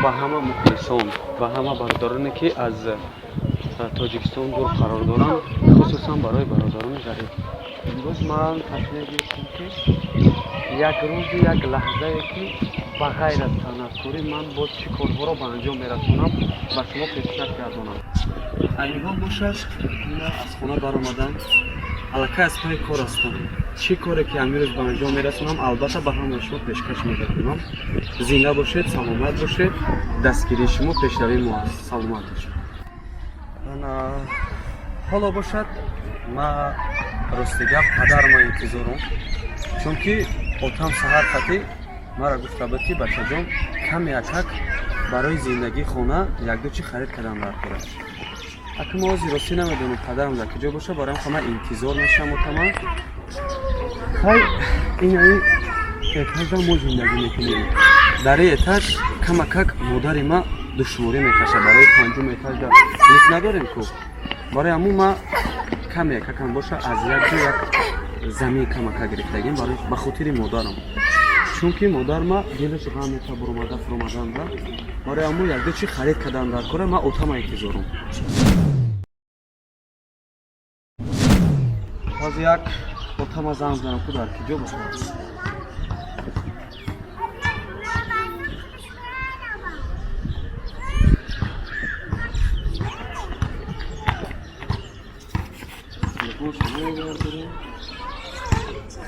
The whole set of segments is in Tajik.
Ба ҳама мухлисон, ба ҳама бародароне, ки аз Тоҷикистон дур қарор доранд, хусусан барои бародарони ғариб. Имрӯз ман тасмим гирифтам, ки як рӯзи, як лаҳзае, ки ба ғайр аз санъаткорӣ ман боз чӣ корҳоро ба анҷом мерасонам, ба шумо пешкаш гардонам. Айни ҳол бошад, аз хона баромадам, аллакай аз пайи кор ҳастам. Чӣ коре ки амирӯз ба анҷом мерасонам, албатта, ба ҳамаи шумо пешкаш мегардонам. Зинда бошед, саломат бошед. Дастгирии шумо пешравии мо аст. Саломат бошед. Ҳоло бошад, ма, рости гап, падарма интизорум, чунки отам саҳар қатӣ мара гуфта буд, ки бачаҷон, каме акак барои зиндагии хона якду чӣ харид кардан дар кора. Ака, мо ҳозир ростӣ намедонам, падарам дар куҷо боша. Бароям хама интизор мешавам отама. Хай, инаи этажа мо зиндагӣ мекунем. Дар ин этаж камакак модари ма душворӣ мекашад. Барои панҷум этажда лифт надорем ку. Барои ҳамун ма каме какам боша, аз як ҷо як замин камака гирифтагим барои ба хотири модарам, чунки модарма дилаш ғам мета буромада фуромаданда. Барои ҳамун якду чӣ харид кардан дар кора. Ма отама интизорум. Ҳозир як отама занг занам, ку дар куҷо бошад.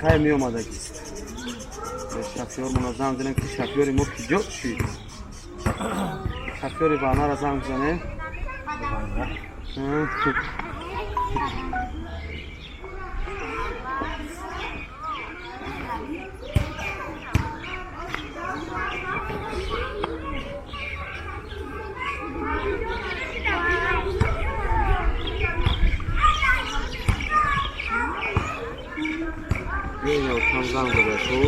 Хай, меомадагист. Шофёрмона занг занем, ки шофёри мо киҷо шид. Шофёри ванара занг занем. Там занг зада ку.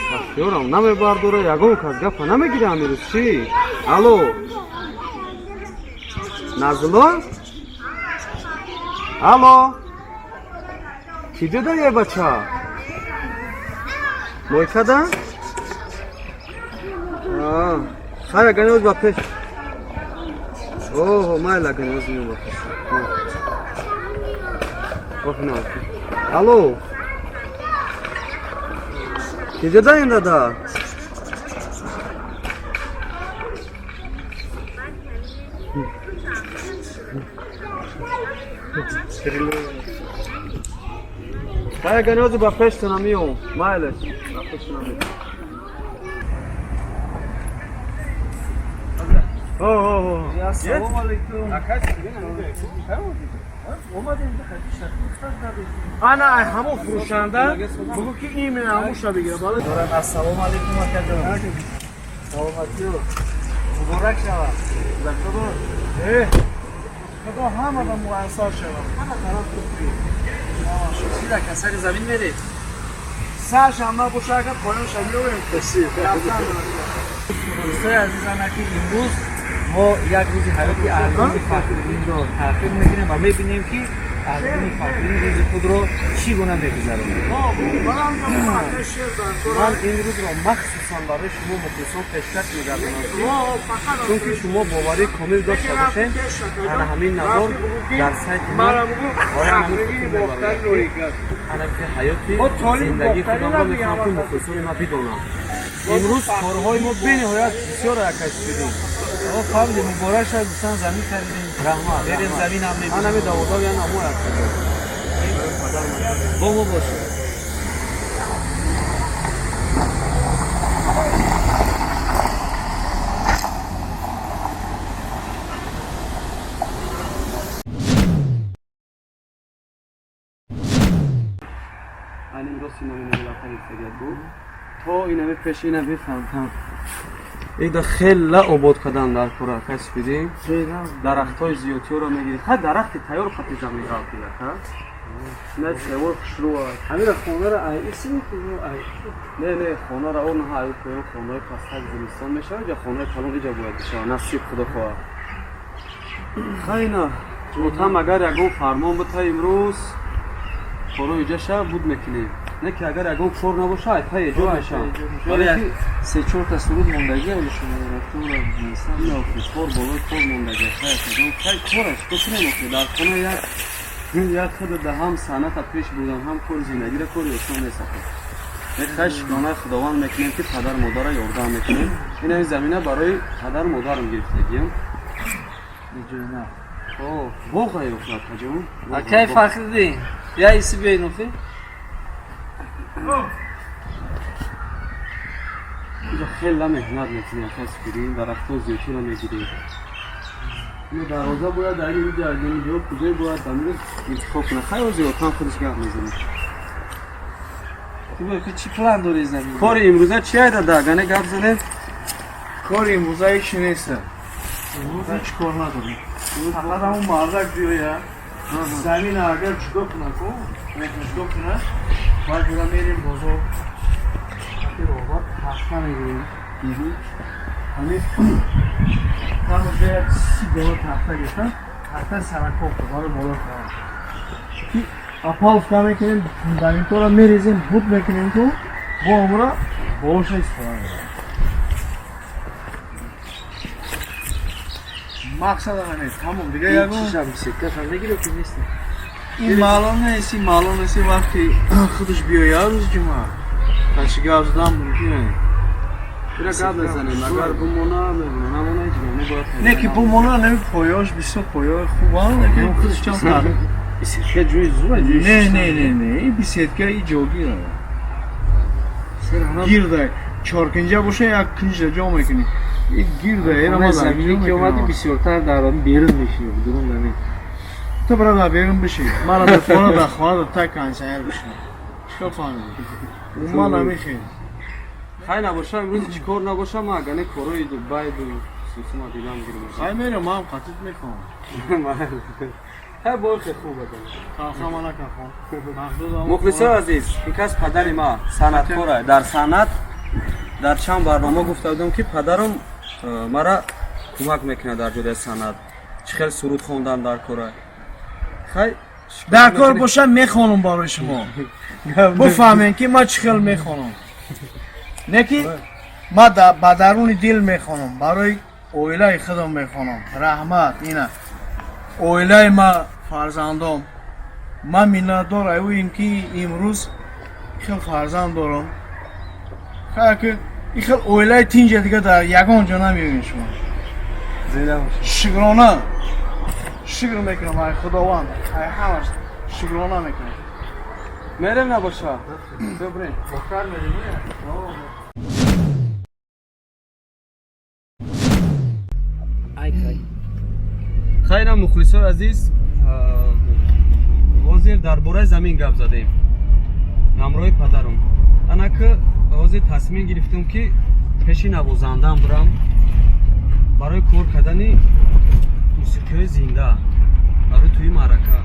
Шофёрам намебардора, ягон кас гапа намегира амирӯз. Чӣ? Алло, Назло, алло, киҷо дорӣ, бача? Мойкада? Хай, аганоз ба пеш. Оҳо, майла, аганоз меом ба пеш. Алло, киҷо даем, дада? Хай, аганози ба пештона меом. Майлеш, ба пештона меом. Ассалому алайкум. Ана, ай ҳамон фурӯшанда бугӯ, ки именно ҳамуша бигира. Ассалому алайкум, акаҷон. Саломатӣ. Муборак шавад. Худо ҳама ба муассар шавад. Ҳама тараф куфри. Чӣ, дар касари замин меред? Саршам набоша, агар поёнша меорем. Дӯстои азизам, ки имрӯз мо як рӯзи ҳаёти Аҳлиддини Фахриддинро таъқиб мекунем ва мебинем, ки Аҳлиддини Фахриддин рӯзи худро чӣ гуна мегузаронад. Ман ин рӯзро махсусан барои шумо мухлисон пешкаш мегардонам, чунки шумо боварии комил дошта бошед, ана ҳамин навор дар сайти мо ана ки ҳаёти зиндагии худамро мехоҳам, ки мухлисони ма бидонанд. Имрӯз корҳои мо бениҳоят бисёр якаш шудем. Фаҳмидем, муборак шавад, гуфтан замин харидем. Раҳмат. Берем, заминам мебинем. Анами даводав я намо Бо мо бошед. Айним рости инами буд то инами пеш, инами фонтан ида хела обод кардан дар кора касбидӣ, дарахтҳои зиёдтиёро мегирӣ. Ха, дарахти тайёр қати замин ғалтида, ха, не севор хушрӯ. Ҳамира хонара ай исми ай? Не, хонара он ҳа, ай поён хонаҳои пастак зимистон мешавад, ҷа хонаи калон иҷа бояд бишавад, насиб, худо хоҳад. Хайна, мутам, агар ягон фармон бита, имрӯз коро иҷа шав буд мекунем. Не ки агар ягон кор набоша, ай пай эҷод мешавам. Барои як се-чорта суруд мондагӣ оли шумо рафтора нестам. Ин охи кор болои кор мондагӣ. Хай акаҷон, хай кораш чикор кунем охи дар хона як як худа да ҳам санъата пеш бурдан, ҳам кори зиндагиро кори осон нест охи. Як хай шукронаи Худованд мекунем, ки падар модарро ёрдам мекунем. Ин ҳамин замина барои падару модарам гирифтагиям. Иҷои на. О, боғ ай охи акаҷон. Акай Фахриддин, я иси биёин охи. Инҷо хеле меҳнат мекунӣ, акай Суфиддин, дарахтҳо зиёдтиро мегирӣ. Ино дарвоза бояд дар ин ҷо, ин ҷо куҷое бояд амирӯз интихоб кунад. Хай ҳозир отам худаш гап мезанад. Ту бо чӣ план дорӣ замин? Кори имрӯза чи айда да гане гап задем? Кори имрӯза ҳечи нест. Имрӯз ҳеч кор надорем. Фақат ҳамон мардак биёя, замина агар ҷудо кунад, ку ҷудо кунад, баъд бира мерем бозор. Роҳбар тахта мегирем. Ҳамин ҳамаҷо як 30 дона тахта гирифтам, тахта саракоф барои боло кардам. Ки опалубка мекунем, фундаментҳоро мерезем, буд мекунем, ку бо ҳамура болоша истифода мебарем. Мақсад ҳамин, тамом, дига ягон Чишам бисеккашам мегирӣ ки нест? Ин маълум нест, ин маълум нест, вақте худаш биёяд рӯзи ҷумъа. Таши гап задан мумкин аст. Бира гап мезанем, агар бумона мебуна, намона ҳеҷ гап небояд. Не ки бумона, неми поёш бисёр поёи хубанд, лекин худаш чанд тар. Бисетка ҷои зура, ҷои Не, не, не, не, ин бисетка и ҷогира. Гирда чоркинҷа боша, як кинҷа ҷо мекунӣ. Ин гирда эра ма дар Замине ки омадӣ бисёртар дар берун мешинӣ, дурун наме. Ту бира дар берун биши. Мара дар хона, дар хона дар тай кондиционер бишинам. Чикор фаҳмидӣ? Ман намехел. Хай набоша, имрӯз чӣ кор набоша, ма агане корои Дубайду сусума дидам гирм. Хай мерам, ман қатит мехоҳам. Хай бои хуб агане. Хафа накун хон. Мухлисои азиз, ин кас падари ма санъаткора. Дар санъат дар чанд барнома гуфта будам, ки падарам мара кӯмак мекунад дар ҷодаи санъат. Чӣ хел суруд хондан дар кора. Хай Дар кор боша мехонам барои шумо. Бифаҳмем ки ман чӣ хел мехонам. Не ки ман ба даруни дил мехонам, барои оилаи худам мехонам. Раҳмат, ина. Оилаи ма, фарзандом. Ман миннатдор аюем ки имрӯз хел фарзанд дорам. Хай ки ин хел оилаи тинҷа дига дар ягон ҷо намебинед шумо. Зинда бошед. Шукрона. Шукр мекунам ай Худованд, ай ҳамаш шукрона мекунам. Мерем набоша. Добре. Бохтар мерем. Ай кай. Хайра мухлисои азиз, ҳозир дар бораи замин гап задем. Ҳамроҳи падарам. Ана ки ҳозир тасмим гирифтам, ки пеши навозандаам бирам барои кор кардани мусиқиҳои зинда барои тӯи маърака.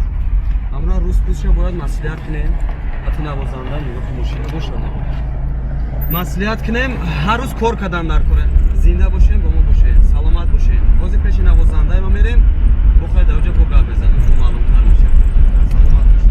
Ҳамроҳ рӯз пӯзша бояд маслиҳат кунем, ҳатто навозанда нигоҳ мошина бошад. Маслиҳат кунем, ҳар рӯз кор кардан дар кора. Зинда бошем, бо мо бошем, саломат бошем. Ҳозир пеши навозандаи ма мерем, бохай дар оҷа бо гап мезанем, маълумтар мешавад. Саломат бошем.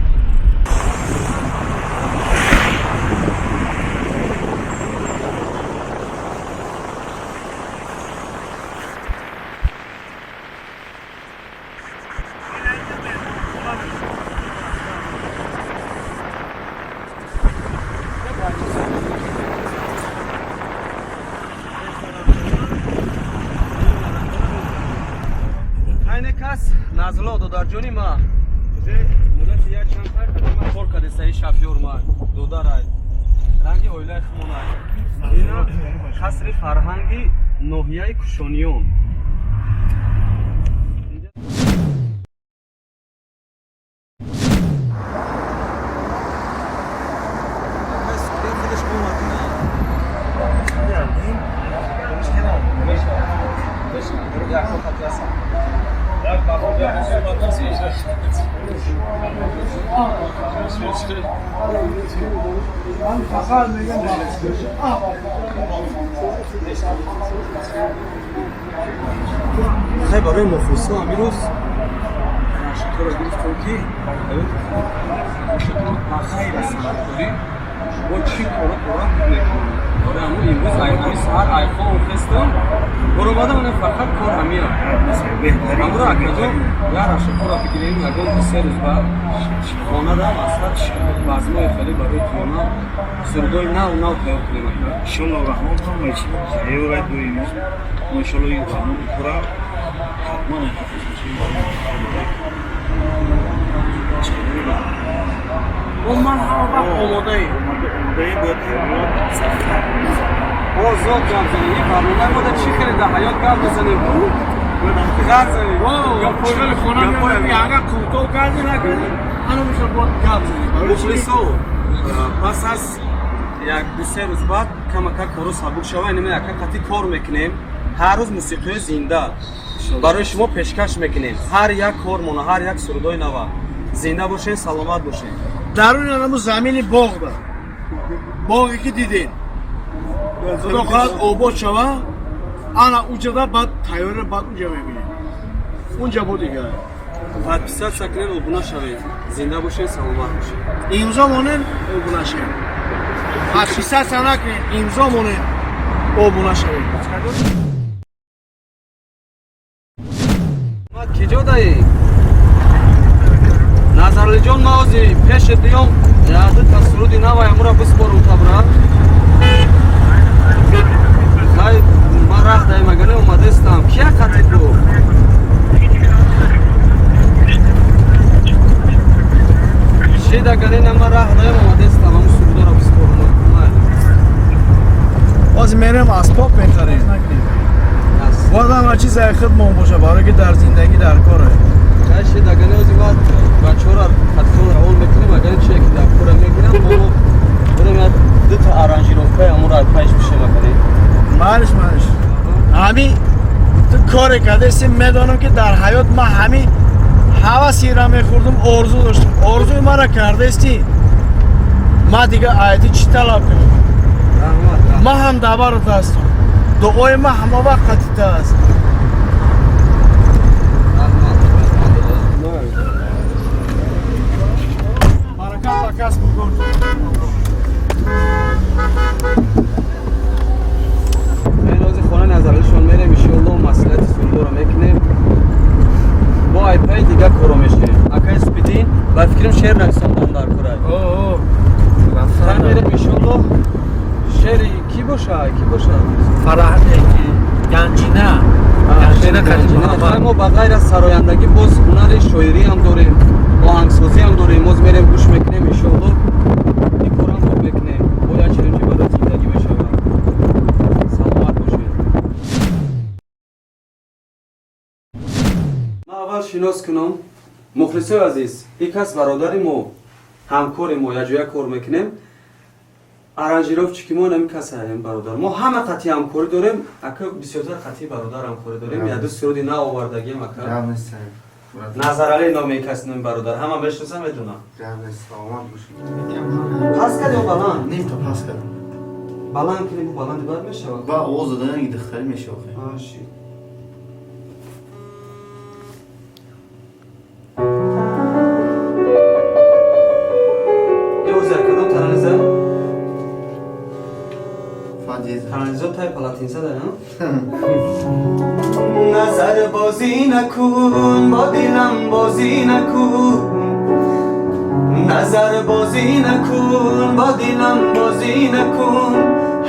Айне кас Назло додарҷони ма. Уже муддати як чанд сар қадима кор кардеса ин шафёр ма додарай. Ранги оилаи хумонай. Ина қасри фарҳанги ноҳияи Кушониён. Ман фақат мегам Хай барои мухлисо амирӯз нашрро гирифтем, ки ҳаёти худ ба хайр аст санъаткорӣ. Бо чӣ коро дорам мекунам. Барои ҳамун имрӯз ҳамин саҳар айхо хестам, баромадам, ана фақат кор ҳамия. Ҳамуро акаҷон як рашакора бигирем, ягон 2-3 рӯз баъд хона дам асад базмои хеле барои хона сурудои нав нав тайёр кунем ака. Иншоллоҳ Раҳмон ҳама чи тайёрай доимо. Мо иншоллоҳ ин замони кора ҳатман Бо ман ҳама вақт омодаем. Омодаем, бояд тайёр. Озод гап занем. Ин барномаи мо да чӣ хеле дар ҳаёт гап мезанем? Гап занем. Гапҳои хона меояд, агар кӯтоҳ кардӣ накардӣ, ҳана мешавад бояд гап занем. Мухлисо, пас аз як 2-3 рӯз баъд камакак коро сабук шава, инаме яка қатӣ кор мекунем. Ҳар рӯз мусиқиҳои зинда барои шумо пешкаш мекунем. Ҳар як кормона, ҳар як сурудои нава. Зинда бошед, саломат бошед. Даруни ҳамун замини боғ ба. Боғе ки дидед. Худо хоҳад обод шава, ана уҷада баъд тайёра баъд уҷа мебинем. Унҷа бо дигар. Подписаться кунед, обуна шавед. Зинда бошед, саломат бошед. Имзо монед, обуна шавед. Подписаться накунед, имзо монед, обуна шавед. Мад киҷо даӣ? Назаралиҷон, ма ози пеши диём ду та суруди навай амура биспорум табра. Хай, ма рах даем, агар не омадестам. Кия қатӣ ку? Шид, агар ина ма рах даем омадестам, аму сурудора биспорум. Ҳозир мерем асбоб мехарем. Бояд ҳама чиз ай худмон боша, барое ки дар зиндагӣ дар коре. Хай, шид, агар не ози ма бачаҳоро хатсон равон мекунем, агар чие ки дар кора мегирам, мо бурем як дута аранжировкаи амура пайш бишем, агар не. Малиш, малиш. Ҳами ту коре кардеси, медонам ки дар ҳаёт ман ҳами ҳавасира мехӯрдум, орзу доштум. Орзуи мара кардести, ман дигар айти чӣ талаб кунам? Раҳмат. Ман ҳам даъварот ҳастам. Дуои ман ҳама вақт қатита аст. Раҳмат. Баракат ба касбу кор. Хеле ози хона назаралишон мерем, иншоалло маслиҳати сурудоро мекунем. Бо айпаи дигар коро мешавем. Акай Супидин, ба фикрам шеър нависондан дар корай. Хай, мерем, иншоалло. Шеъри ки боша? Ки боша? Фараҳ Ганҷина. Ганҷина Ганҷина. Хай, мо ба ғайр аз сарояндагӣ боз ҳунари шоирӣ ҳам дорем, оҳангсозӣ ҳам дорем. Боз мерем гӯш мекунем, иншоалло. Ин корам хуб мекунем. Бо як чизем ки барои зиндагӣ мешавад. Саломат бошед. Ман аввал шинос кунам. Мухлисои азиз, ин кас бародари мо, ҳамкори мо, якҷоя кор мекунем. Аранжировщики мо ҳамин кас ҳаем, бародар. Мо ҳама қатъи ҳамкорӣ дорем, ака бисёртар қатъи бародар ҳамкорӣ дорем. Як ду суруди нав овардагием, ака. Назарали номи ин кас, номи бародар. Ҳама мешиносам, медонам. Пас кард ё баланд? Ним то пас кардам. Баланд кунем, бу баланди бад мешавад. Ба овоз додани духтарӣ мешавад. Аши. Ёза кадом тараниза? Фа диез. Таранизо тай палатинса да, назар бозӣ накун, бо дилам бозӣ накун, назар бозӣ накун, бо дилам бозӣ накун.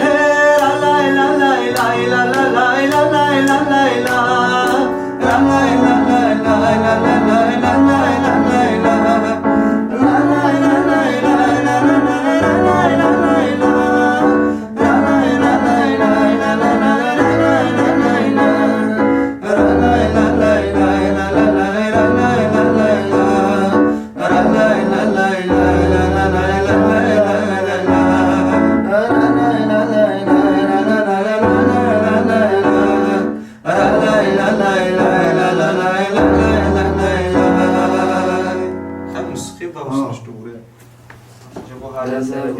Ҳе, ла лай ла лай лай ла ла лай ла лай ла лай ла ла лай ла лай лай ла ла лай ла лай ла лай ла ла лай ла лай лай ла ла лай ла лай ла ла лай ла лай лай ла ла лай ла лай ла лай ла ла лай ла лай лай ла ла лай ла лай ла лай ла ла лай ла лай лай ла ла лай ла лай ла ла ла ла лай ла лай ла ла ла ла лай ла ла лай ла лай ла ла лай ла лай ла лай ла. Хай, мусиқӣ ба Дугре.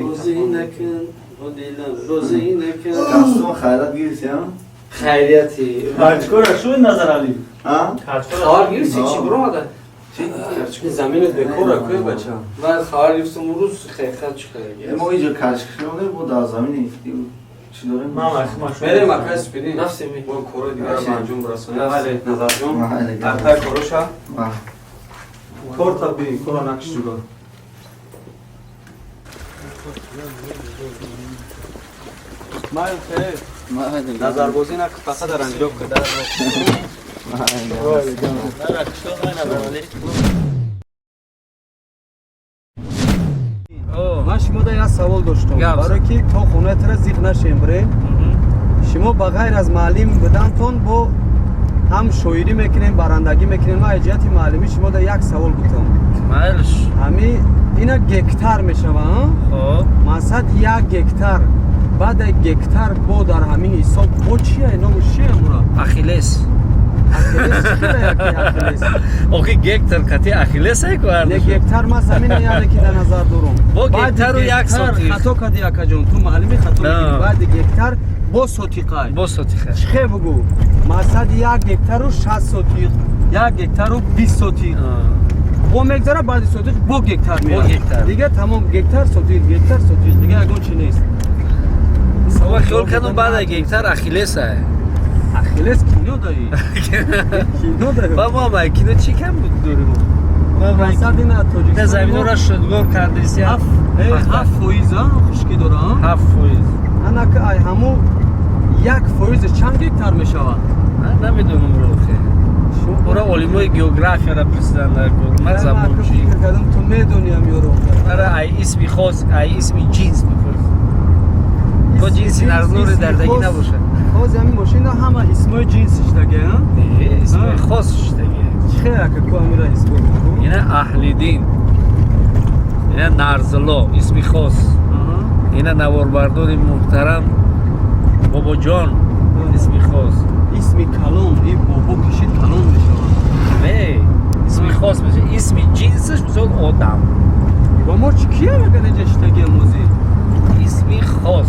Бозӣ накун, бо дилам бозӣ накун. Дастон хайрат гирифти, а? Хайрияти. Качкора шуд Назарали? А? Хабар гирифти, чӣ буромада? Заминат бекора кӯй бача. Ман хабар гирифтам рӯз ҳақиқат чӣ кардаги. Мо инҷо кашкшонем, бо дар замини чӣ дорем? Мерем акай Супидин. Нафси ми. Бо кори дигара ба анҷом расонем. Ҳале Назарҷон. Маҳале. Акай короша. Ма. Кор таби, кора накш ҷугор. Майл хейр. Маҳале. Назарбозӣ нак, фақат дар анҷом кар. Ман шумо да як савол доштам. Гап. Барое ки то хонатра зиқ нашем бирем. Шумо ба ғайр аз муаллим будантон бо ҳам шоирӣ мекунем, барандагӣ мекунем. Ман аз ҷиҳати муаллимӣ шумо да як савол бутам. Майлш. Ҳами ина гектар мешава, а? Хоб. Масад як гектар. Баъд як гектар бо дар ҳамин ҳисоб бо чия номаш чия мура? Ахиллес. Ахиллес чӣ хела яки Ахиллес? Охи гектар қати Ахиллес ай Не ку. гектар ман замина яъне ки дар назар дорум. Бо Баъди гектару як гектар сотиқ. Хато кардӣ акаҷон, ту муаллими хато На. мекунӣ. Баъди гектар бо сотиқай. Бо сотиқа. Чихе бугӯ? Масад як гектару 60 сотиқ, як гектару 20 сотиқ. Бо мегзара баъди сотиқ бо гектар меяд. Гектар. Дига тамом гектар сотиқ, гектар сотиқ, дига ягон чи нест. Ма хиёл кардам баъд гектар Ахиллес ай. Ахиллес кино даи. Кино даи. Ба мо ам кино чӣ кам буд дорим? Масад ина Да Тоҷикистон. заминора шудгор кардиси. 7% а хушкӣ дора, а? 7%. Анака ай ҳаму 1% чанд гектар мешавад? Намедонам рохе. Ора олимои географияра пурсидан дар кор. Ман забон чӣ? Фикр кардам ту медонӣ ам ёро. Мара ай исми хос, ай исми ҷинс бипурс. Бо ҷинси нарнури дардагӣ набошад. Ҳозир ҳамин мошина ҳама исмои ҷинсиш даге, а? Не, исми хос шудаги. Чӣ ака ку амира исбот кун? Ина Аҳлидин. Ина Нарзило, исми хос. Ина наворбардори муҳтарам Бобоҷон, исми хос. Исми калон, и бобо кишид калон мешавад. Не, исми хос мешавад. Исми ҷинсаш мисол одам. Ба мо чӣ кия агар инҷа шитаги мози? Исми хос.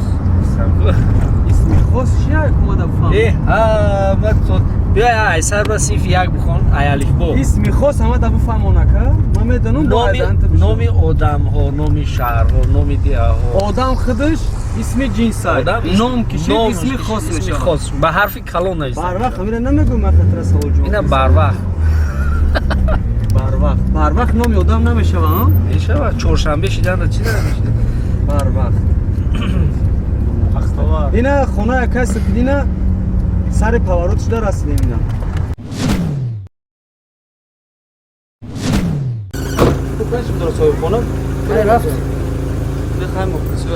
Исми хос чи як омада бифаҳм? Э, ҳама то биё ай сар ба синфи як бихон, ай алифбо. Исми хос ҳамада бифаҳмон ака? Ман медонам бо айданта бишав. Номи одамҳо, номи шаҳрҳо, номи деҳаҳо. Одам худаш исми ҷинсай. Одам Ном кишид номаш исми кишид, хос исми мешавад. хос. Ба ҳарфи калон нависта. Барвақт ҳамира намегӯм ман хатра савол ҷавоб. Ина барвақт. Барвақт. Барвақт номи одам намешава, а? Мешавад. Чоршанбе шиданда чӣ намешавад? Барвақт. Ина хона якай Супидина сари поворот шуда расидем ина.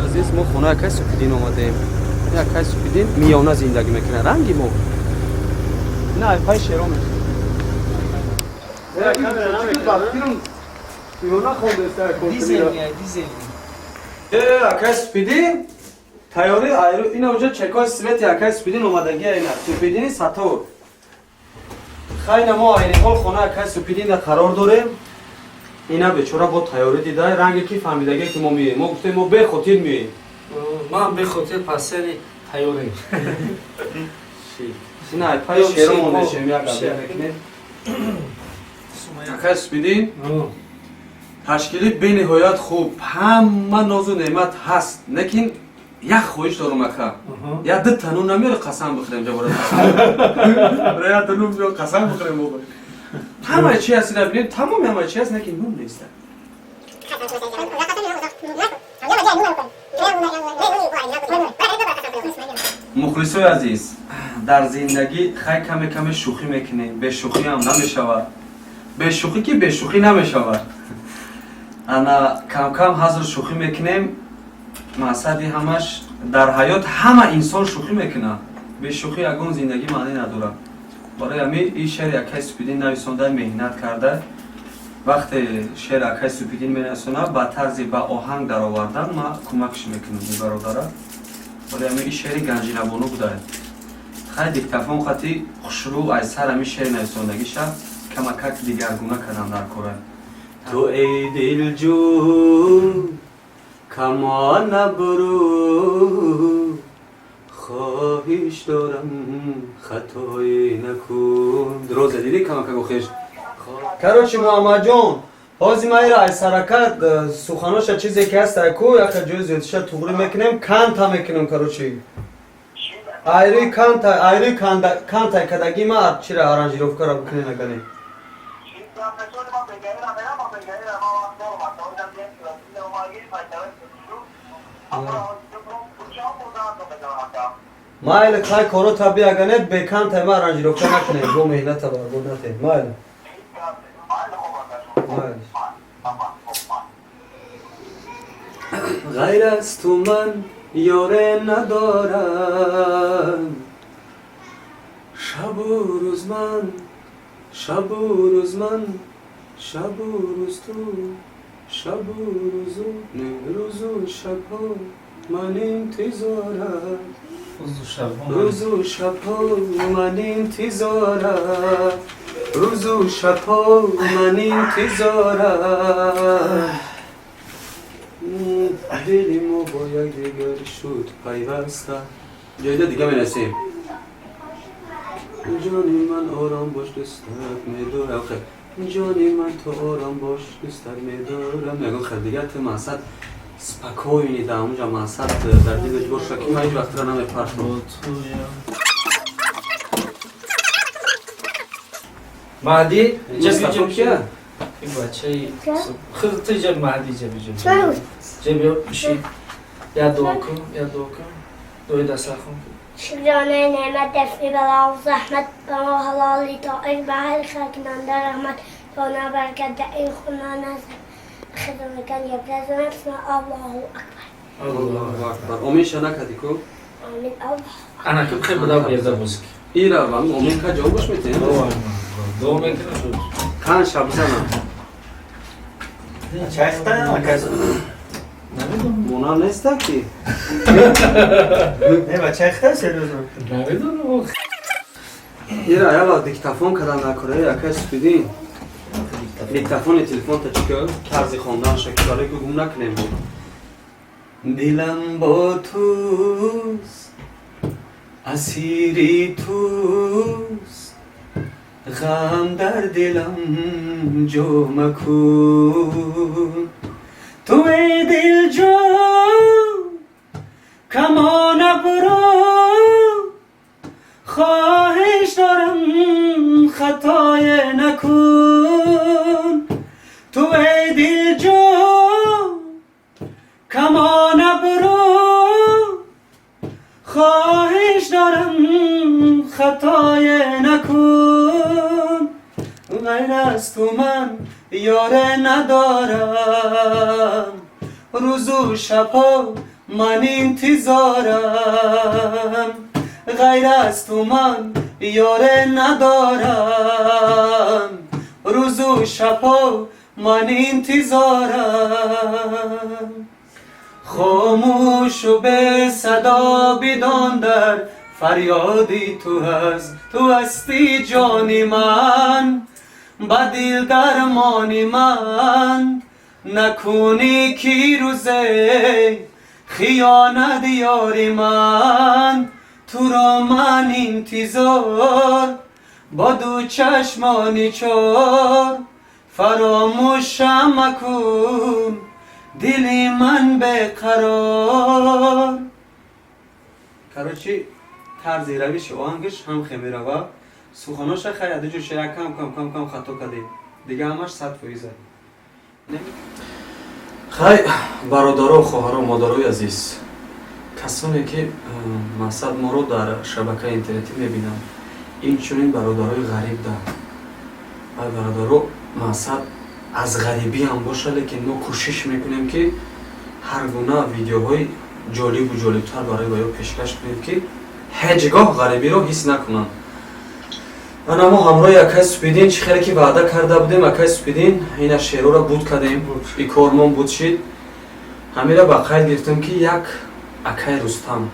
Азиз, мо хона якай Супидин омадаем. Якай Супидин миёна зиндагӣ мекунад, ранги мо. Ина айпай шеро Дизел меяд, дизел. Акай Супидин тайёри айру ина уҷа чекои свети акай Супидин омадагия ина Супидини Сатор. Хайна мо айниҳол хона акай Супидинда қарор дорем. Ина бечора бо тайёрӣ дида ранге ки фаҳмидагие ки мо меоем. Мо гуфтем мо бехотир меоем. Ман бехотир пасени тайёрем. Ина айпаи шеро мешем як гап мекунем. Акай Супидин ташкили бениҳоят хуб, ҳама нозу неъмат ҳаст, лекин як хоҳиш дорам ака. Я ду та нун намеёри қасам бихӯрем ҷабора. Я ду нун биёр қасам бихӯрем бобо. Ҳамаи чи ҳаст ина бинем, тамоми ҳамаи чи ҳаст, лекин нун нест. Мухлисои азиз, дар зиндагӣ хай каме каме шӯхӣ мекунем, бешӯхиам намешавад. Бешӯхӣ ки бешӯхӣ намешавад. Ана камкам ҳазр шӯхӣ мекунем, мақсади ҳамаш дар ҳаёт ҳама инсон шӯхӣ мекунад. Бешӯхӣ ягон зиндагӣ маънӣ надорад. Барои ҳамин ин шеъри акай Супидин нависонда меҳнат карда. Вақте шеъри акай Супидин менависонад, ба тарзи ба оҳанг даровардан ман кӯмакш мекунам ин бародара. Барои ҳамин ин шеъри Ганҷинабону будае. Хай диктофон қати хушрӯ аз сар ҳамин шеъри нависондагиша камакак дигаргуна кардам дар кора. Ту эй дилҷӯ камон абрӯ хоҳиш дорам хатоӣ накун. Роза дидӣ камакак охеш? Короче, Муҳаммадҷон, ҳозир ма ира ай саракат суханоша, чизе ки ҳаст, ку яка ҷои зиёдиша туғрӣ мекунем, канта мекунем. Короче, айрӯи канта, айрӯи кантай кадаги ма чира аранжировкара бикунем, агане. Майли, хай, корота биагане, бекантай ма аранжировка накунем, бо меҳната барбод натем. Майли, майли. Ғайр аз ту ман ёре надорам, шабу рӯз ман, шабу рӯз ман, шабу рӯз ту, шабу рӯзу рӯзу шабҳо ман интизорам, рӯзу шабҳо ман интизорам, рӯзу шабҳо ман интизорам. Дили мо бо якдигар шуд пайваста. Ҷойда дига менасем. Ҷони ман, ором бош, дӯстат медорам. Ҷони ман, ту ором бош, дӯстат медорам. Ягон хел дига ту мақсад спокойный дар ҳамунҷа, мақсад дар дилаш боша, ки ман ҳеҷ вақт тура намепартом. Маҳдӣ. Мустафо кия? Ин бачаи худ ту ҷа, Маҳдӣ, ҷа биҷа, ҷа биё, биши, я дуо кун, я дуо кун, дуои дастархон кун. شکرانه نعمت، دفع بلا و زحمت، به ما حلالی تا این بحر خاکننده رحمت تا برکت در این خونه نظر خدمتکن یبرز نفس. الله اکبر. Аллоҳу акбар. Оминша накардӣ ку? آمین، الله. Ана ки хел буда берда музики. Ира омин ка, ҷавобаш метиҳем. Дуо мекунам шуд. Кан шаб занам. Чайхта аказ. Намедонам. Мона неста ки. Не, ба чайхта, серьёзно. Намедонам. Ира яла диктофон кардан дар кораи акай Суфидин. Диктофони телефонта чӣ кар? Тарзи хонданша, ки барои ки гум накунем. Дилам бо туст, асири туст, ғам дар дилам ҷо макун. Ту эй дилҷон, камон абрӯ, хоҳиш дорам, хатое накун. Ту эй дилҷон, камон абрӯ, хоҳиш дорам, хатое накун. Ғайр аз ту ман ёре надорам, рӯзу шабҳо ман интизорам. Ғайр аз ту ман ёре надорам, рӯзу шабҳо ман интизорам. Хомӯшу бесадо бидон, дар фарёди ту ҳаст. Ту ҳастӣ ҷони ман, ба дил дармони ман. Накунӣ ки рӯзе хиёнат, ёри ман. Туро ман интизор бо ду чашмони чор. Фаромӯшам макун, дили ман беқарор. Короче, тарзи равиши оҳангаш ҳам хе мерава. Суханоша хай адуҷоша як кам кам кам кам хато кардем, дига ҳамаш 100%. Хай, бародаро, хоҳаро, модарои азиз, касоне ки мақсад моро дар шабакаи интернетӣ мебинанд, инчунин бародарои ғариб да ай бародаро, мақсад аз ғарибӣ ҳам боша, лекин мо кӯшиш мекунем, ки ҳар гуна видеоҳои ҷолибу ҷолибтар барои ба ё пешкаш кунем, ки ҳеҷ гоҳ ғарибиро ҳис накунанд. Ана мо ҳамроҳи акай Супидин, чӣ хеле ки ваъда карда будем, акай Супидин, ина шеърора буд кардем, и кормон буд шид. Ҳамира ба қайд гирифтем, ки як акай Рустам,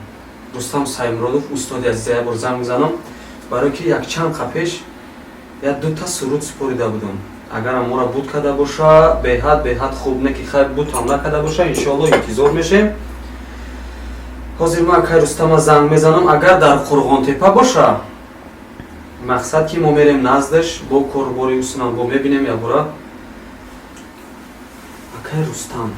Рустам Саймуродов, устоди азиза, як бор занг мезанам, барое ки якчанд қа пеш як дута суруд супорида будам. Агарам моро буд карда боша, беҳад беҳад хуб, не ки хай будам накарда боша, иншоалло интизор мешем. Ҳозир ман акай Рустама занг мезанам. Агар дар Қурғонтепа боша. Мақсад ки мо мерем наздаш, бо корубори усунам бо мебинем ябора. Акай Рустам.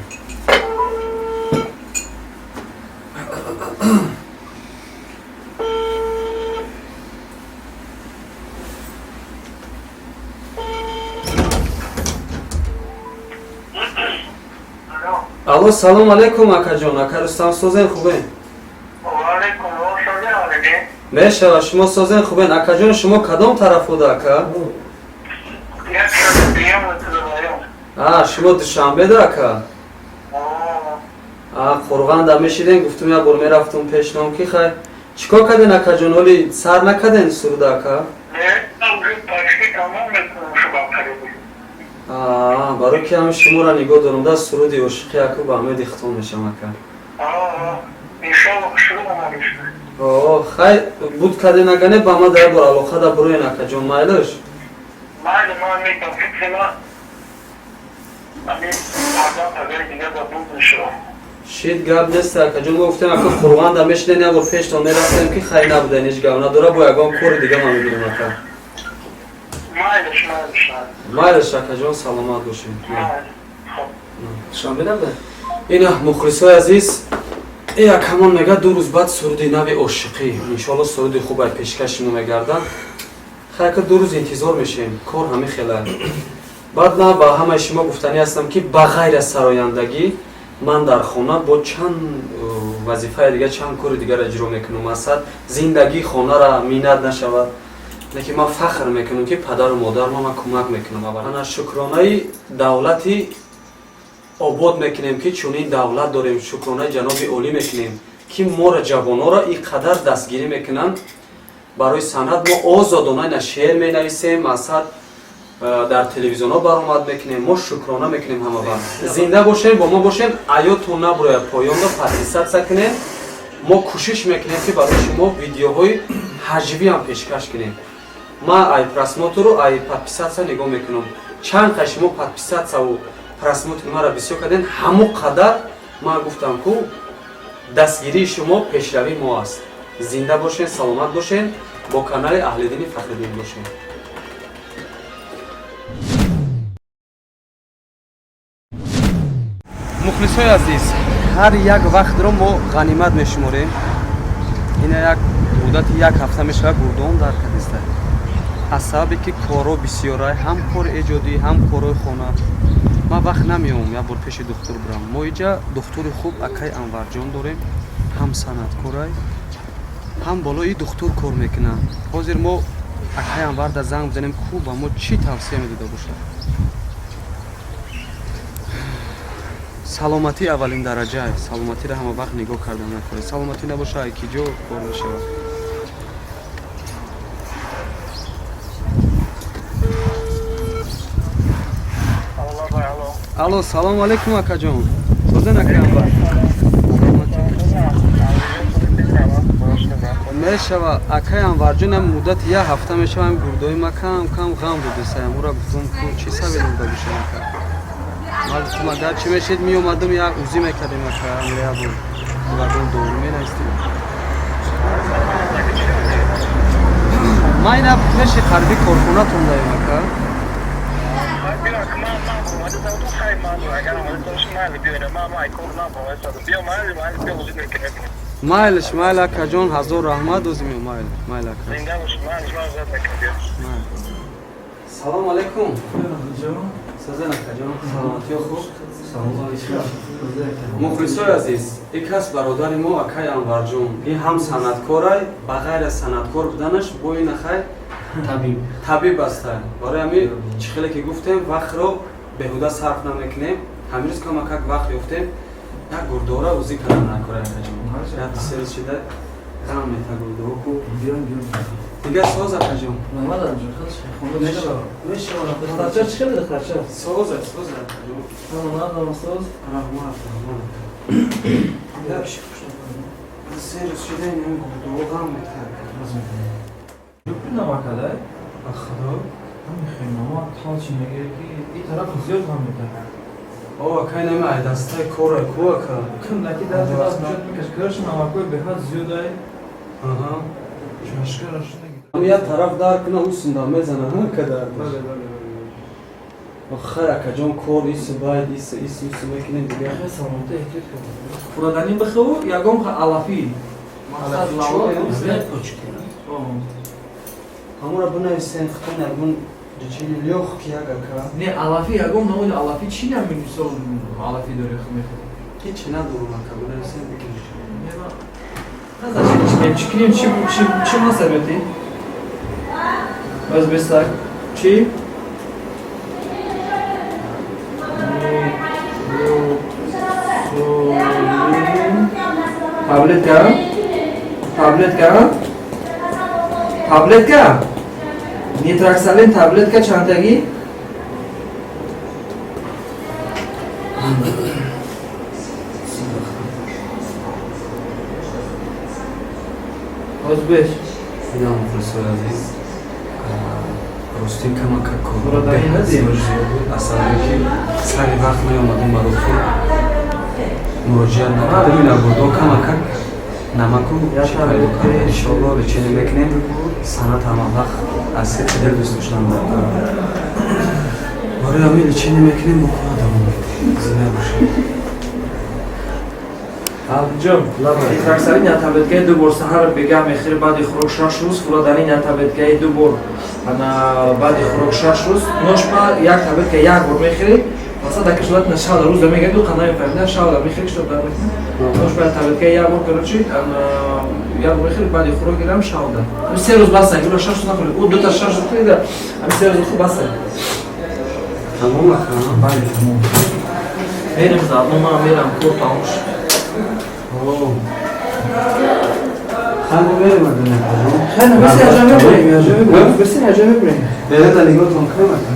Алло, салом алейкум, акаҷон. Ака Рустам, созен, хубен? Мешава, шумо созен, хубен? Акаҷон, шумо кадом тараф буда, ака? А, шумо Душанбеда, ака? А, Қурғанда мешиден, гуфтум як бор мерафтум пешном ки хай. Чӣ кор карден, акаҷон, оли сар накарден суруда, ака? А, барои ки ҳами шуморо нигоҳ дорум да суруди ошиқи аку ба ҳамаи дихтон мешам, ака. О, хай буд карден агане ба ма дар бор алоқа да буроен, акаҷон, майлаш? Шид, гап нест, акаҷон. Мо гуфтем, ака, Қурғанда мешиден, як бор пештон мерафтем ки хай набуден, ҳеҷ гап надора, бо ягон кори дига ман мебинам, ака. Майлаш, акаҷон, саломат бошед. Душанбе набуда? Ина, мухлисои азиз, э акамон мега 2 рӯз баъд суруди нави ошиқӣ, иншоалло суруди хубай пешкаши мо мегардад. Хай, ака, 2 рӯз интизор мешем, кор ҳамин хела. Баъд ман ба ҳамаи шумо гуфтанӣ ҳастам, ки ба ғайр аз сарояндагӣ ман дар хона бо чанд вазифаи дига, чанд кори дигарро иҷро мекунам. Масалан, зиндагии хонара миннат нашавад, лекин ман фахр мекунам, ки падару модарма ман кӯмак мекунам. Ана шукронаи давлати обод мекунем, ки чунин давлат дорем, шукронаи ҷаноби олӣ мекунем, ки моро ҷавононро ин қадар дастгирӣ мекунанд барои санъат. Мо озодона ина шеър менависем, масалан, дар телевизионҳо баромад мекунем, мо шукрона мекунем ҳама вақт. Зинда бошем, бо мо бошем, аётон набурояд, поёнро подписаться кунем. Мо кӯшиш мекунем, ки барои шумо видеоҳои ҳаҷвиам пешкаш кунем. Ман ай просмотру ай подписаться нигоҳ мекунам. Чанд қа шумо подписатсияву просмотри маро бисёр карден, ҳамон қадар ман гуфтам ку дастгирии шумо пешравии мо аст. Зинда бошен, саломат бошен, бо канали Аҳлиддини Фахриддин бошен. Мухлисои азиз, ҳар як вақтро мо ғанимат мешуморем. Ина як муддати як ҳафта мешавад, гурдон дар кадиста. Аз сабабе ки корҳо бисёрай, ҳам кори эҷодӣ, ҳам корҳои хона, ман вақт намеомам як бор пеши духтур бирам. Мо иҷа духтури хуб акай Анварҷон дорем, ҳам санъаткорай, ҳам болои духтур кор мекунад. Ҳозир мо акай Анварда занг бизанем, ку ба мо чӣ тавсия медода бошад. Саломатӣ аввалин дараҷа, саломатиро ҳама вақт нигоҳ кардан накоред. Саломатӣ набоша, ай ки ҷо кор мешавад. Алло, салому алейкум, акаҷон. Созен, акай Анвар? Мешава, акай Анварҷон, ам муддати як ҳафта мешава, ам гурдои ма кам кам ғам додисаям. Ура гуфтум, ку чӣ сабаб дода бошам, ака? Ман гуфтум, агар чӣ мешид, меомадам, як узӣ мекардем, ака, як бор ягон дору менавистем. Ман ина пеши қариби корхонатон даем, ака. Майлиш, майл, акаҷон, ҳазор раҳмат, озимё, майл, майл, ака. Салому алейкум. Созен, акаҷон, саломатиё хуб? Мухлисои азиз, ин кас бародари мо акай Анварҷон. Ин ҳам санъаткорай, ба ғайр аз санъаткор буданаш, бо ин ахай табиб. Табиб ҳастай. Барои ҳамин чӣ хеле ки гуфтем, вақтро беҳуда сарф намекунем. Ҳамин рӯз камакак вақт ёфтем, як гурдора узӣ кардан накора, акаҷон. Як се рӯз шида ғам мета гурдоҳо ку. Дигар соз, акаҷон? Духтарча чӣ хеле, духтарча? Соза, соза, акаҷон. Соз. Раҳмат, раҳмат. Се рӯз шида ин гурдоҳо ғам мета. Намакадай? Ба худо. Ҳамин хелнома талчи мегӯяд, ки ин тараф зиёд ғам метард. О, акай, нами ай дастаи кора ку, ака. Кундаки даст даст мешад мекаш. Короче, намакои беҳад зиёдай. Аҳа. Чашкараш нагирад. Як тараф дар куна, усунда мезана, ҳа, кадар. Охир, акаҷон, кор ису байд ису ису ису мекунем дигар. Саломатӣ, эҳтиёт кун. Хӯраданӣ бихӯ, ягон алафӣ. Мақсад лава. Ҳамура бинависен, хитон ягон лечение лёгкий, як ака. Не, алафӣ, ягон намуди алафӣ чӣ нами, мисол, алафӣ дори, мехӯрӣ? Ҳечи надорум, ака, бинависен, бигирем. Чӣ кунем, чӣ масабети? Боз бисак. Чӣ? Таблетка? Таблетка? Таблетка? Нитроксалин таблетка чандтагӣ? Боз беш. Ина, мухлисои азиз, ростӣ камака Муродаи надид? зиёд буд, аз сабабе ки сари вақт наёмадем, ба дохил муроҷиат накардем. Ина, гурдо камакак намаку чӣ пайдо кард. Иншоалло, лечение мекунем. Санъат ҳама вақт аз сидқи дил дӯст доштан дар барои ҳамин лечение мекунем, бо кора давом медиҳем. Зинда бошед. Абдуҷон, нитроксалин як таблеткаи ду бор саҳар бегаҳ мехӯри баъди хӯрок 6 рӯз, фураданин як таблеткаи ду бор ана баъди хӯрок 6 рӯз, ношпа як таблетка як бор мехӯри. Масалан, дар кишвар на шавда рӯза мегӯяд, ду қана мефаҳмида, шавда мехӯри, что дар ношпа як таблеткаи як бор, короче, ана як бор мехӯри баъди хӯрок, ирам шавда. Ами 3 рӯз баса, юра 6 рӯз нахӯри. Ӯ дута 6 рӯз хӯрида, ами 3 рӯз хӯр, баса. Тамом, ака? Бале, тамом. Мерем заодно, ман мерам, кор тамом шуд. Ханде мерем, акаҷон. Хеле, бис яҷа мебурем. Бис яҷа мебурем. Береда нигоҳтон кунем, ака.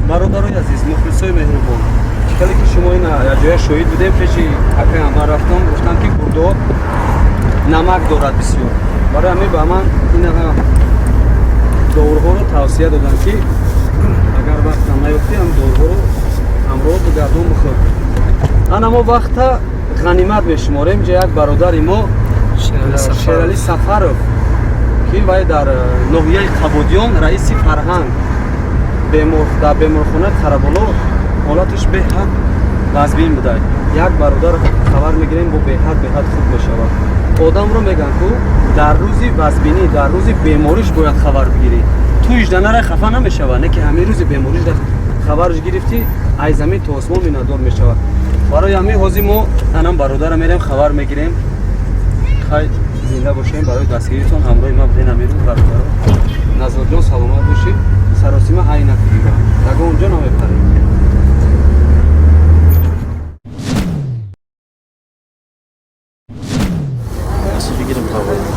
Бародарои азиз, мухлисои меҳрубон, чӣ хеле ки шумо ина ҷоя шоҳид будем, пеши акаи Анвар рафтам, гуфтам, ки гурдо намак дорад бисёр. Барои ҳамин ба ман ина доруҳоро тавсия доданд, ки агар вақтам наёфтӣ, ҳам доруҳоро ҳамроҳ бигардон, бихӯр. Ана, мо вақта ғанимат мешуморем. Ҷа як бародари мо, Шералӣ Сафаров, ки вай дар ноҳияи Қабодиён раиси фарҳанг, бемор, дар беморхонаи Қараболо ҳолаташ беҳад вазбин буда. Як бародар хабар мегирем, бо беҳад беҳад хуб мешавад. Одамро мегӯянд, ку дар рӯзи вазбинӣ, дар рӯзи бемориш бояд хабар бигирӣ. Ту ижданара хафа намешавад, не ки ҳамин рӯзи бемориш хабарш гирифтӣ, ай замин то осмон миннатдор мешавад. Барои ҳамин ҳозир мо анам бародара мерем, хабар мегирем. Хай, зинда бошем, барои дастгиритон ҳамроҳи ман буден ҳамин рӯз, бародаро. Назорҷон, саломат бошӣ. Саросима ҳай накунӣ, ягон ҷо намепарем.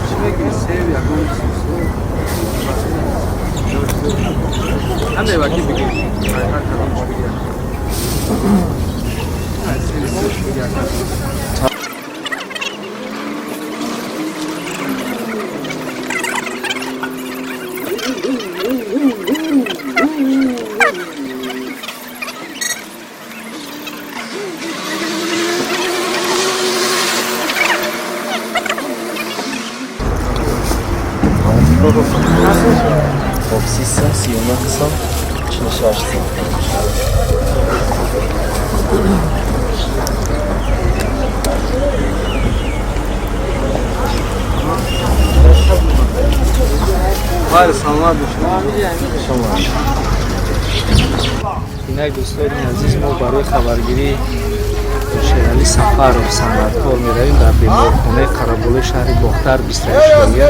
Чӣ мегӯӣ, сев, ягон ҳамеваки бигир, ҳар кадомш бигир. Сев бигир. Хоб, 30 сом, 39 сом, 46 сом. Хайр, саломат бошед. Инак, дӯстони азиз, мо барои хабаргирии Шералӣ Сафаров, санъаткор, меравем дар беморхонаи Қараболои шаҳри Бохтар, бистарӣ шудагия.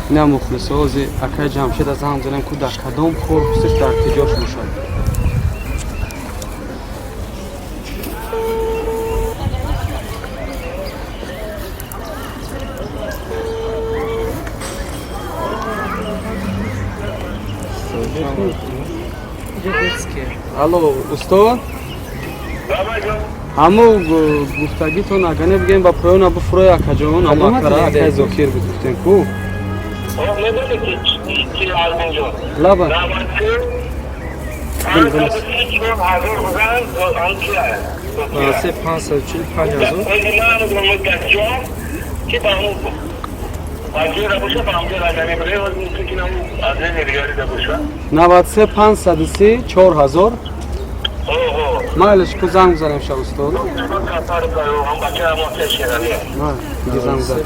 Ина, мухлисо, ҳозир акаи Ҷамшеда занг занем, ку дар кадом корпусаш, дар киҷош бошад. Алло, усто. Ҳамо гуфтагитон агар не бигем ба поёна буфурой акаҷон, ҳамо акара акай Зокир буд гуфтем ку. Лаба. Се 545 ҳазор. 93 503 4000. Майлиш ку занг бизанем ша устод. Диге занг бизан.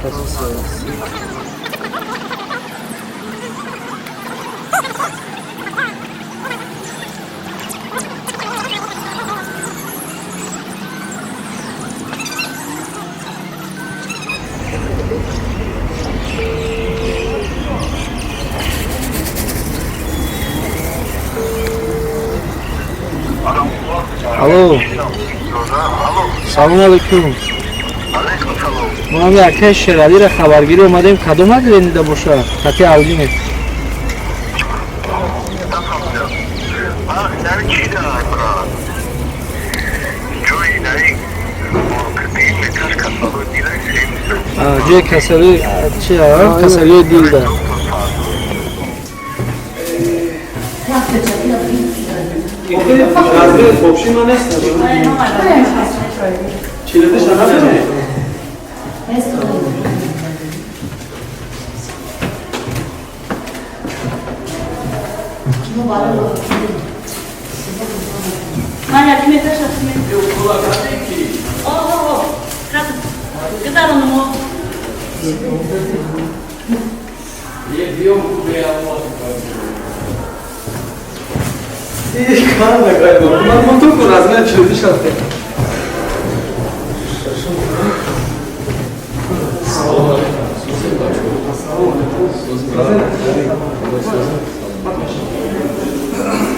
Алло. Салом алейкум. Мо ҳами акаи Шералиро хабаргирӣ омадем, кадом отделенида боша? Хати Албинев. Ҷои касалӣ чи? Касалиҳои дилда. Вообще ма нест. Чилидиш надорем.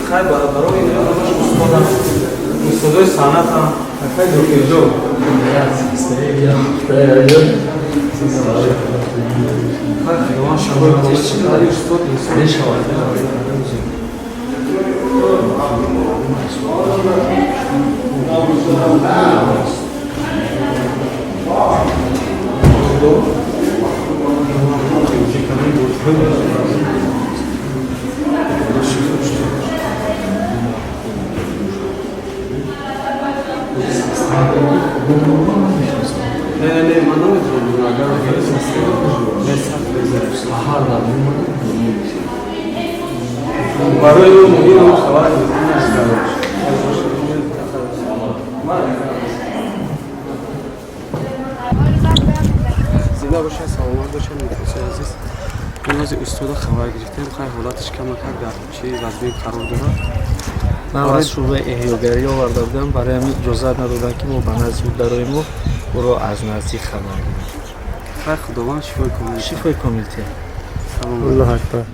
Хай бародаро, устодои санъатам, акай Зокирҷон. Хай худованд шабои чӣ устод инсон мешавад. Не, не, не, ман наметавонам, агар барои ӯ муҳим ӯ хабар зинда бошад, саломат бошад. Мухлисои азиз, имрӯзи устода хабар гирифтем. Хай ҳолаташ камакак дар чӣ вазъе қарор дорад. Ман аз шӯъбаи эҳёгарӣ оварда будам, барои ҳамин иҷозат надоданд, ки мо ба назди ӯ дароему ӯро аз наздик хабар гирем. Хай худованд шифои комил. Шифои комил тиҳад. Аллоҳу акбар.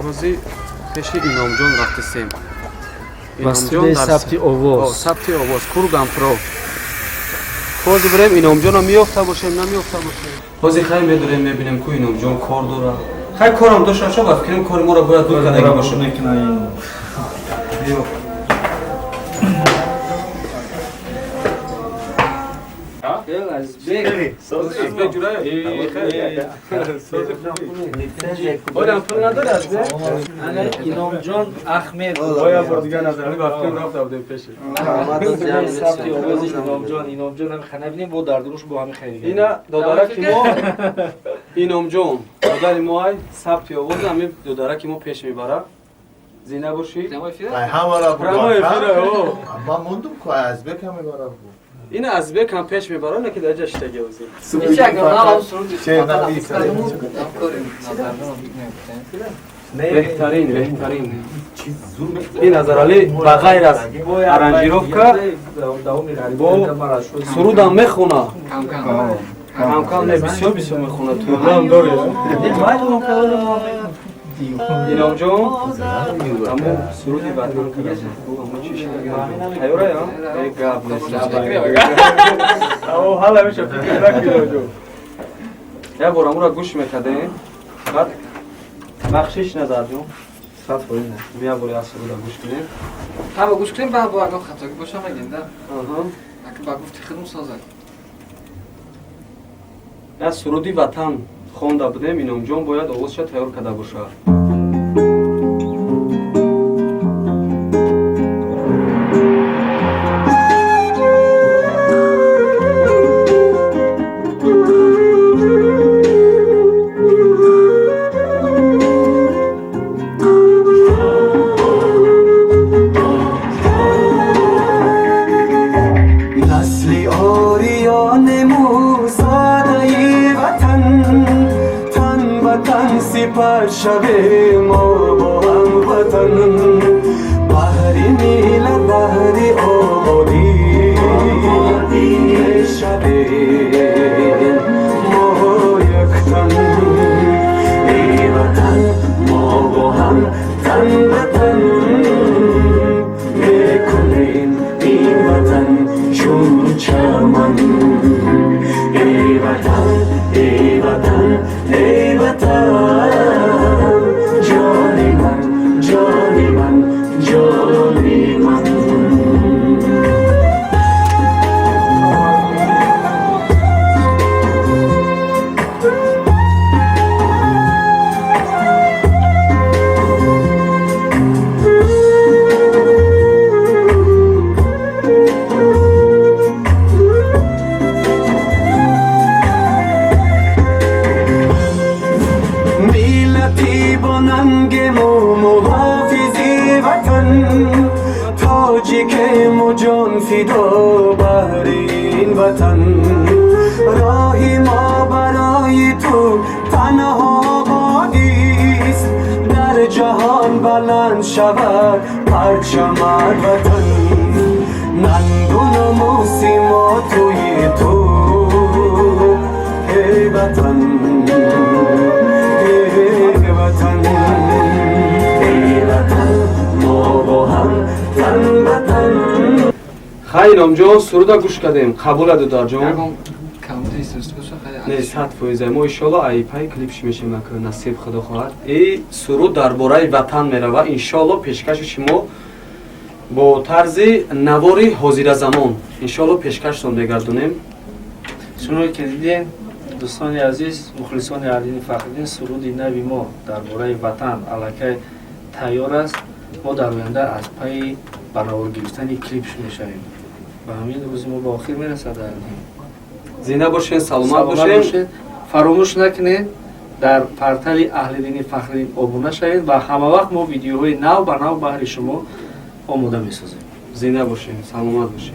Ҳозир пеши Иnomҷон рафтисем. Ба студияи сабти овоз. Сабти овоз Курган Про. Ҳозир бирем Иnomҷонро меёфта бошем, намеёфта бошем. Ҳозир хай медорем, мебинем ку Иnomҷон кор дорад. Хай корам дошта бошад, ба фикрам кори моро бояд дур кардаги бошад. Биё. Иnomҷон Ахмед. Сабти овози Иnomҷон. Иnomҷон ҳами хана бинем, бо дардуруш бо ҳами хайр. Ина додараки мо Иnomҷон, додари мо ай сабти овоз ҳами додараки мо пеш мебарад. Зинда бошӣ. Ҳамара ман мондум ку Азбек ҳам мебарад. Ина Азбек ҳам пеш мебарад, не ки дар ҷа шитаги озӣ. Беҳтарин, беҳтарин. Ин Назаралӣ ба ғайр аз аранжировка бо сурудам мехона. Кам-кам не, бисёр бисёр мехона. Тӯлам доред. Иnomҷон, ҳамо суруди ватан кардааст. Ҳамо чӣ шида? Тайёра, э гап нест. Ҳала меша фикр накун Иnomҷон. Як бор амура гӯш мекардем. Баъд бахшиш Назарҷон. 100%. Мия бори аз суруда гӯш кунем. Ҳама гӯш кунем, баъд бо ягон хатогӣ боша мегем, да? Ака ба гуфти худм созак. Як суруди ватан хонда будем, Иномҷон бояд овозша тайёр карда бошад. نسل آریان موزاده وطن تن وطن سپر شوه ما با هم وطن بهر میلت بهر آبادی شوه ما یک تن ای وطن ما با هم تن به تن میکنیم این وطن چون چمن ای وطن ای وطن ای وطن جان من جان من جان من. ملتی با ننگ ما محافظی وطن تاجیک ما جان فدا بهر این وطن راهی ما برای تو تنها بادیست در جهان بلند شود پرچم وطن ننگ و ناموس ما توی تو ای وطن ای وطن ای وطن ما با هم تن به تن. Хай, Иномҷон, суруда гӯш кардем, қабула дударҷон. Ягон камти суст боша хай. Не, 100%. Мо иншолло айпай клипш мешем, ака насиб худо хоҳад. И суруд дар бораи ватан мерава, иншолло пешкаши шумо бо тарзи навори ҳозиразамон иншолло пешкаштон мегардонем. Чуноне ки дидем, дӯстони азиз, мухлисони Аҳлиддини Фахриддин, суруди нави мо дар бораи ватан аллакай тайёр аст. Мо дар оянда аз пайи ба навор гирифтани клипш мешавем. Ба ҳамин рӯзи мо ба охир мерасад. Аҳлиддин, зинда бошен, саломат бошен. Фаромӯш накунед, дар портали Аҳлиддини Фахриддин обуна шавед ва ҳамавақт мо видеоҳои нав ба нав баҳри шумо омода месозем. Зинда бошем, саломат бошем.